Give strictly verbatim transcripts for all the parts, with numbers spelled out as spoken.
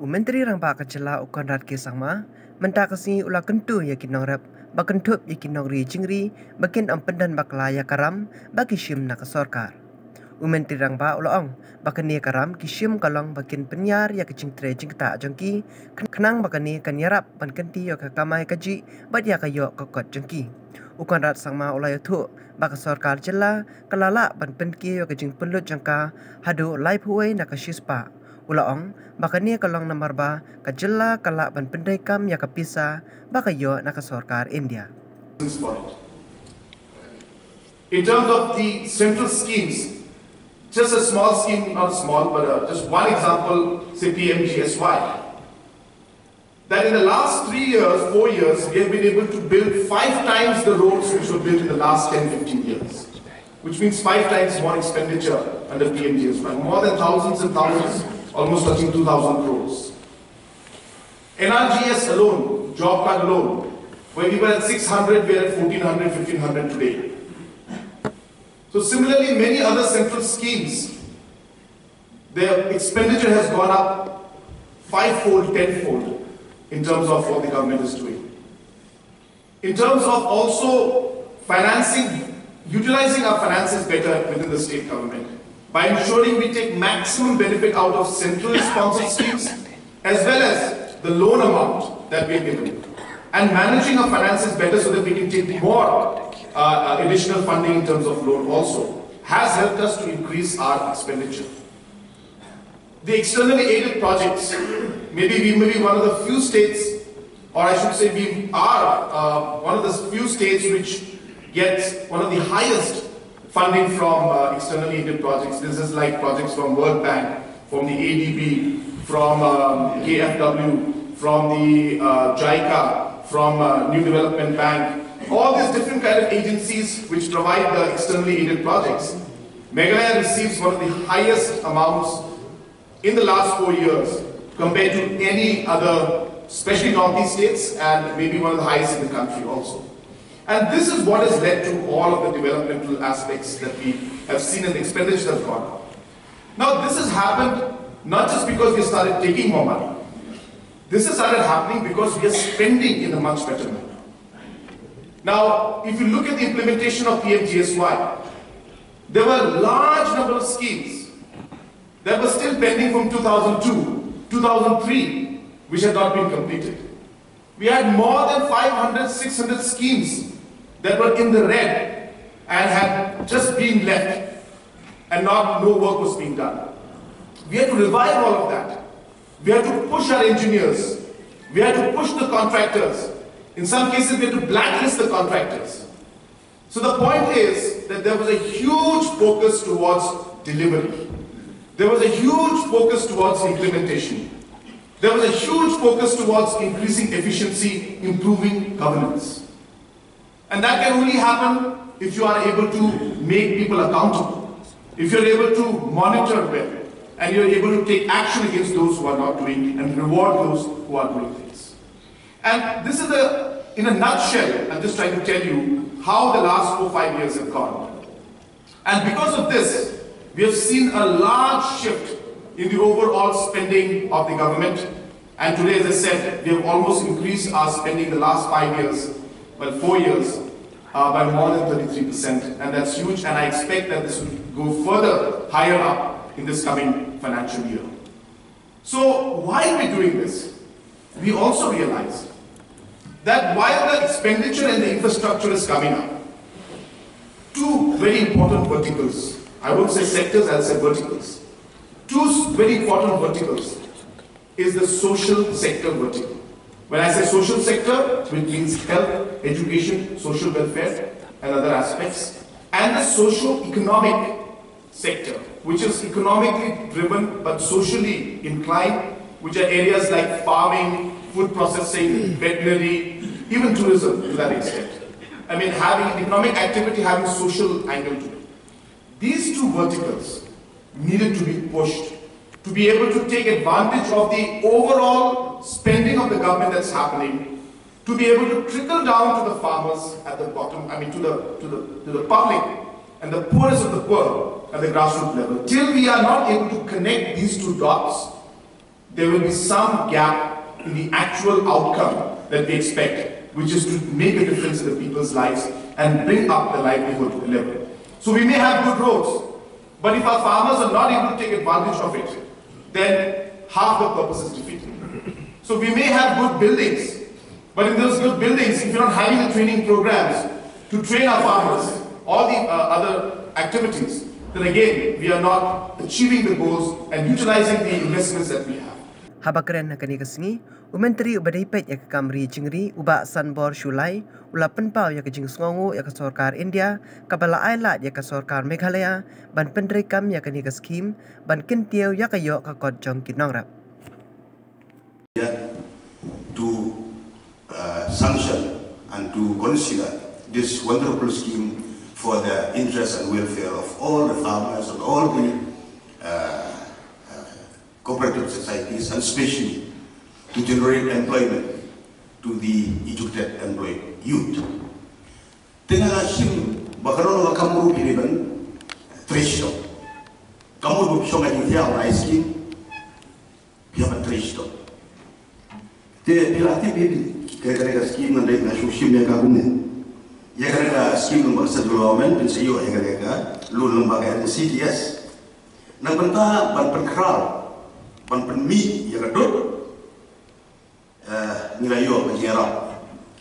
Myntri Rangbah ka jylla u Conrad K Sangma mynta ka sngi u la kyntu ïa ki nongrep ba kynthup ïa ki nongri jingri ba kin ym pyndon bakla ïa ka ram ba ki shim na ka sorkar. U Myntri Rangbah u la ong ba kane ka ram ki shim ka long ba kin pynïar ïa ka jingtrei jingktah jong ki, khnang ba kane kan ïarap ban kynti ïa ka kamai kajih bad ïa ka ïoh ka kot jong ki. U Conrad Sangma u la ïathuh ba ka sorkar jylla ka la lah ban pynkiew ïa ka jingpynlut jong ka haduh laiphew wei na ka shispah. U la ong ba kane ka long namar ba ka jylla ka lah ban pyndei kam ïa ka pisa ba ka ïoh na ka sorkar India. In terms of the central schemes, just a small scheme, not small, but uh, just one example, say P M G S Y. That in the last three years, four years, we have been able to build five times the roads which were built in the last ten, fifteen years, which means five times more expenditure under P M G S Y, more than thousands and thousands, almost touching two thousand crores. N R G S alone, job card alone, where we were at six hundred, we are at fourteen hundred, fifteen hundred today. So similarly, many other central schemes, their expenditure has gone up fivefold, tenfold in terms of what the government is doing. In terms of also financing, utilizing our finances better within the state government by ensuring we take maximum benefit out of centrally sponsored schemes as well as the loan amount that we are given, and managing our finances better so that we can take more uh, uh, additional funding in terms of loan also has helped us to increase our expenditure. The externally aided projects, maybe we may be one of the few states, or I should say we are uh, one of the few states which gets one of the highest funding from uh, externally aided projects. This is like projects from World Bank, from the A D B, from um, K F W, from the uh, JICA, from uh, New Development Bank, all these different kind of agencies which provide the externally aided projects. Meghalaya receives one of the highest amounts in the last four years compared to any other, especially northeast states, and maybe one of the highest in the country also. And this is what has led to all of the developmental aspects that we have seen and the expenditure has gone up. Now, this has happened not just because we started taking more money. This has started happening because we are spending in a much better manner. Now, if you look at the implementation of P M G S Y, there were a large number of schemes that were still pending from two thousand two, two thousand three, which had not been completed. We had more than five hundred, six hundred schemes that were in the red and had just been left and not no work was being done. We had to revive all of that. We had to push our engineers. We had to push the contractors. In some cases, we had to blacklist the contractors. So the point is that there was a huge focus towards delivery. There was a huge focus towards implementation. There was a huge focus towards increasing efficiency, improving governance. And that can only happen if you are able to make people accountable, if you're able to monitor well, and you're able to take action against those who are not doing and reward those who are doing things. And this is a, in a nutshell, I'm just trying to tell you how the last four, five years have gone. And because of this, we have seen a large shift in the overall spending of the government. And today, as I said, we have almost increased our spending the last five years, well, four years, uh, by more than thirty-three percent. And that's huge. And I expect that this will go further higher up in this coming financial year. So why are we doing this? We also realize that while the expenditure and the infrastructure is coming up, two very important verticals, I won't say sectors, I'll say verticals. Two very important verticals is the social sector vertical. When I say social sector, it means health, education, social welfare, and other aspects, and the socio-economic sector, which is economically driven but socially inclined, which are areas like farming, food processing, veterinary, even tourism to that extent. I mean, having economic activity having social angle to it. These two verticals needed to be pushed to be able to take advantage of the overall spending of the government that's happening, to be able to trickle down to the farmers at the bottom, I mean to the, to the, to the public and the poorest of the poor at the grassroots level. Till we are not able to connect these two dots, There will be some gap in the actual outcome that we expect, which is to make a difference in the people's lives and bring up the livelihood level. So we may have good roads, but if our farmers are not able to take advantage of it, then half the purpose is defeated. So we may have good buildings, but in those good buildings, if you're not having the training programs to train our farmers, all the uh, other activities, then again, we are not achieving the goals and utilizing the investments that we have. Haba kren ha kane ka sngi, u Myntri uba dei peit ïa ka kam ri jingri, u Bah Sanbor Shullai, u la pynpaw ïa ka jingsngewnguh ïa ka sorkar India kaba la ai lad ïa ka sorkar Meghalaya ban pyntreikam ïa kane ka skhim ban kyntiew ïa ka ïoh ka kot jong ki nongrep. To uh, sanction and to consider this wonderful scheme for the interest and welfare of all the farmers and all the uh, uh, cooperative societies, and especially to generate employment to the educated employed youth. Te nga la shim ba ka rong la ka mut ruh kine ban trei shitom. Ka mut ba shong ka jingthiah ba ai skim, phi hap ban trei shitom. Te phi la tip hi ka, ka, ka skim nga dei nga shu shim ïa ka kumne. Ïa ka, ka skim lyngba ka central government, phin sa ïoh ïa ka, ka loan lyngba ka M C D S. Na ka bynta ban pynkhraw, ban pynmih ïa ka dud, eh, ngi la ïoh ka jingïarap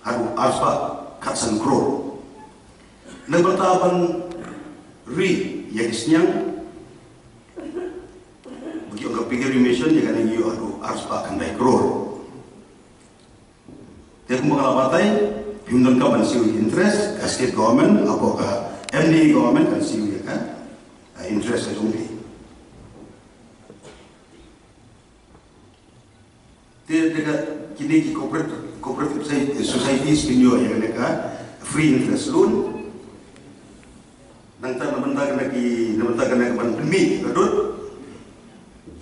haduh arspah khatsan klur. Na ka bynta ban ri ïa ki sniang, ba ki ong ka piggery machine, ïa kane ngi ïoh haduh arspah khyndai klur. Te kumba ka la batai, phim donkam ban siew interest, ka state government, hapoh ka M D A government kan siew ïa ka, ah, interest ka jong phi. Te, te ka, kine ki corporate, cooperative soci-, societies kin ïoh ïa kane ka free interest loan. Nangta na bynta kane ki, na bynta kane ka ban pynmih ka dud,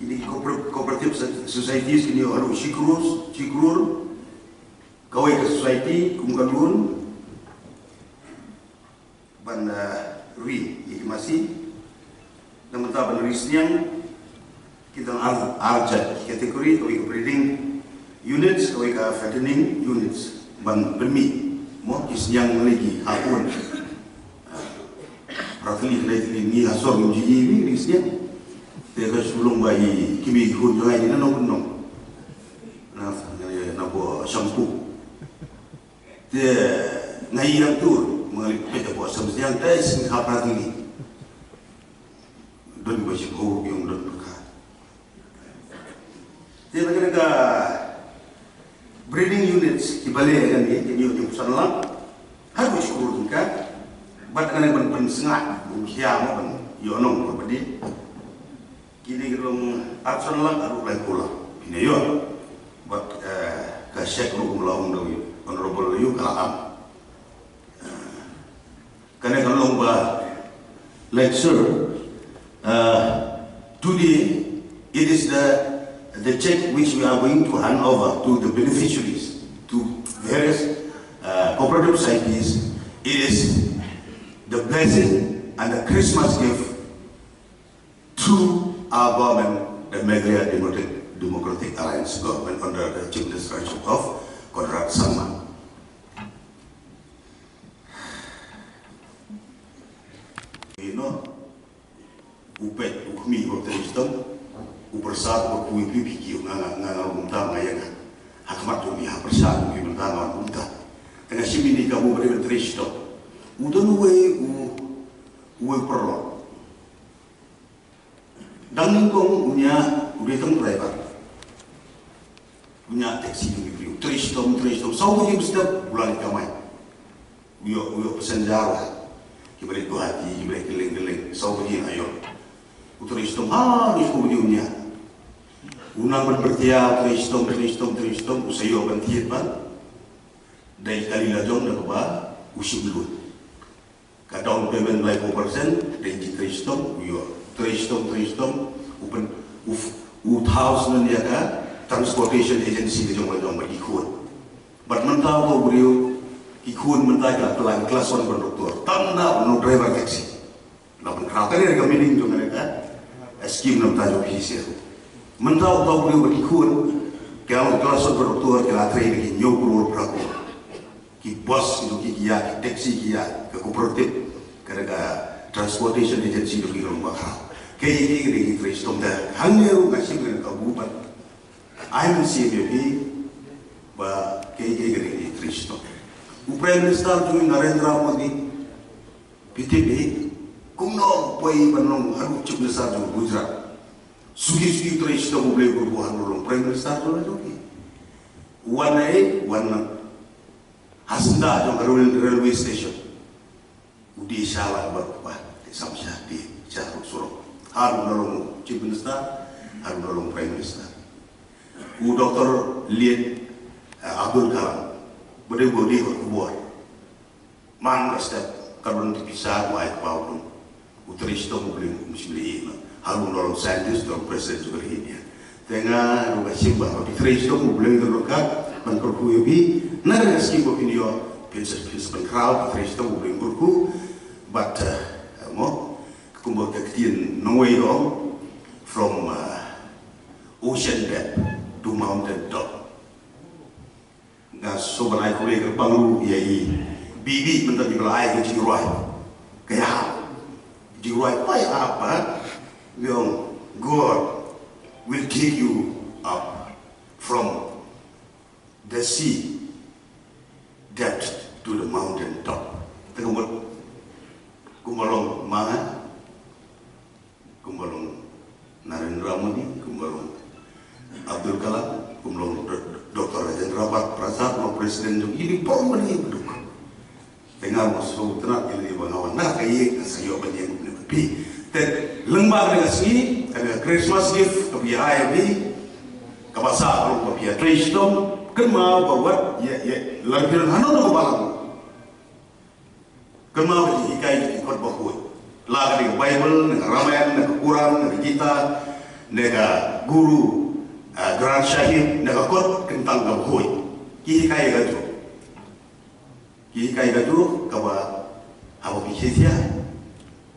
kine ki corporate, cooperative so-, societies kin ïoh haduh shi klur, shi klur. Kawei ka society kum ka loan ban, eh, ri ïa ki masi. Na bynta ban ri sniang, ki don ar, ar jait ki category, kawei ka breeding units, kawei ka fattening units ban pynmih mo ki sniang lei ki ha khun. Para tylli, khyndai tylli, ngi ha sor ngim ju ïohi ri sniang. Te ka shu long ba i kmie ki khun jong ngi na nong nong. Na, na, na ko shampoo. Te nga ïa nang tur, ma nga leit peit hapoh Samsniang, te sngewbha pynlong. Don ba shim ho, ïong don ka. Te ba kane ka breeding units, ki ba leh ngan ïa, ki ïoh jingpynsan lang. Haduh shi klur tyngka. Bad kane ban pynsngat, ban khia mo ban ïoh nong ba dei. Kine ki long arphew san lak haduh laiphew lak. Phin ïoh. Bad, eh, ka cheque ruh kum la ong da u Honorable Layuk ka la am. Eh, kane ka long ba, like, sir, eh, today it is the, the cheque which we are going to hand over to the beneficiaries, to various, eh, cooperative societies. It is the blessing and the Christmas gift through our government, the Meghalaya Democratic, Democratic Alliance government under the Chief Ministership of Conrad Sangma. You know, u peit, u khmih, u trei shitom, u pyrsa, u pyrkhat, u pyrkhat, nga, nga, nga, nga, kumta nga ïa nga. Ha khmat jong ngi, ha pyrsa jong ngi, mynta nga kumta. Te nga shim ïa kane ka mut ba dei ban trei shitom. U don uwei, u, uwei u paralok. Dang nyngkong u ñiah, u dei tang driver. U ñiah taxi jong ki briew. Trei shitom, trei shitom. Saw baje mynstep u la leit kamai. U ïoh, u ïoh passenger la. Kiba leit Guwahati, kiba leit kylleng kylleng. Saw baje nga ïoh. U trei shitom ha, u ïoh u ñiah. U nang ban pyrthia, trei shitom, trei shitom, trei shitom. U sa ïoh ban thied ban. Dei kali la jong da kaba u shim loan. Ka down payment laiphew percent, dei jingtrei shitom, u ïoh. Trei shitom, trei shitom, u pyn, u, u thaw sngewbha ïa ka transportation agency ka jong la jong bad ki khun. Bad mynta u briew, ki khun mynta ki la kylla class one conductor. Tang da u driver taxi. La pynkhraw, kane ka meaning jong kane ka, eh, scheme na bynta jong P C S. Mynta u tau briew ba ki khun, ki la, ki la sot ba doktor, ki la trei da ki hynñiew klur phra klur. Ki bus ki, ki, ki ïa, ki taxi ki ïa, ka cooperative, ka da ka transportation agency, da ki long ba khraw. Kaei kaei ka dei ki trei shitom, te hangne ruh nga shim ka buh ban ai mynsiem ïa phi ba kaei kaei ka dei ki trei shitom. U Prime Minister jong ngi Narendra Modi, phi tip hi kumno u poi ban long haduh Chief Minister jong Gujarat. Suki suki u trei shitom, U Blei u kyrkhu, haduh long Prime Minister jong ngi. Wan na ei, wan na ha syndah jong ka rail-, railway station. U die sha la bad u kpa, te sam sha die sha ruh surok. Haduh la long Chief Minister, haduh la long Prime Minister. U Doctor Liet, eh, Abdul Kalam, ba dei u die ka khubor. Man ka step, ka don te pisa, u ai kpa u don. U trei shitom, U Blei um shym la ïeh noh. Haduh la long scientist, la long president jong ka ri India. Te nga ruh nga shim ba, ba phi trei shitom, U Blei un don ryngkat ban kyrkhu ïa phi. Na ka sngi ba phin ïoh, phin sa, phin sa pynkhraw, phi trei shitom, U Blei un kyrkhu. But, uh, mo, kumba ka ktien nongwei ka ong, from, uh, ocean depth to mountain top. Nga shu ban ai khublei kyrpang ruh ïa i Bibi mynta, i ba la ai ka jingrwai. Ka ïahap. Jingrwai ka ïahap, ha. Ïa, God will take you up from the sea depth to the mountain top. Te ka mut kumba long ma nga, kumba long Narendra Modi, kumba long Abdul Kalam, kumba long Do-, Doctor Rajendra Prasad, long president jong i, i por mane ba duk. Te nga mut sngewtynnat ïa lade ba nga wan na ka ïing, nga sa ïoh ban ïeng kumne bad phi. Te lyngba kane ka sngi, kane ka Christmas gift kaba ïa ai ïa phi, kaba sah ruh ba phi ïa trei shitom, kynmaw ba wat ïa, ïa, lada phi don hano hano ka balang, kynmaw ka jinghikai jong ki kot bakhuid. La ka dei ka Baibl, ne ka Ramayan, ne ka Quran, ne ka Gita, ne ka Guru, ah, Granth Sahib, ne ka kot kyntang kaba khuid. Ki hikai ïa kajuh. Ki hikai kajuh kaba haba phi thiah,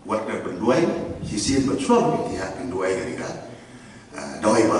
wat ka pynduwai shisien, bad shuwa ba phi thiah, pynduwai ka dei ka, ah, dawai ba,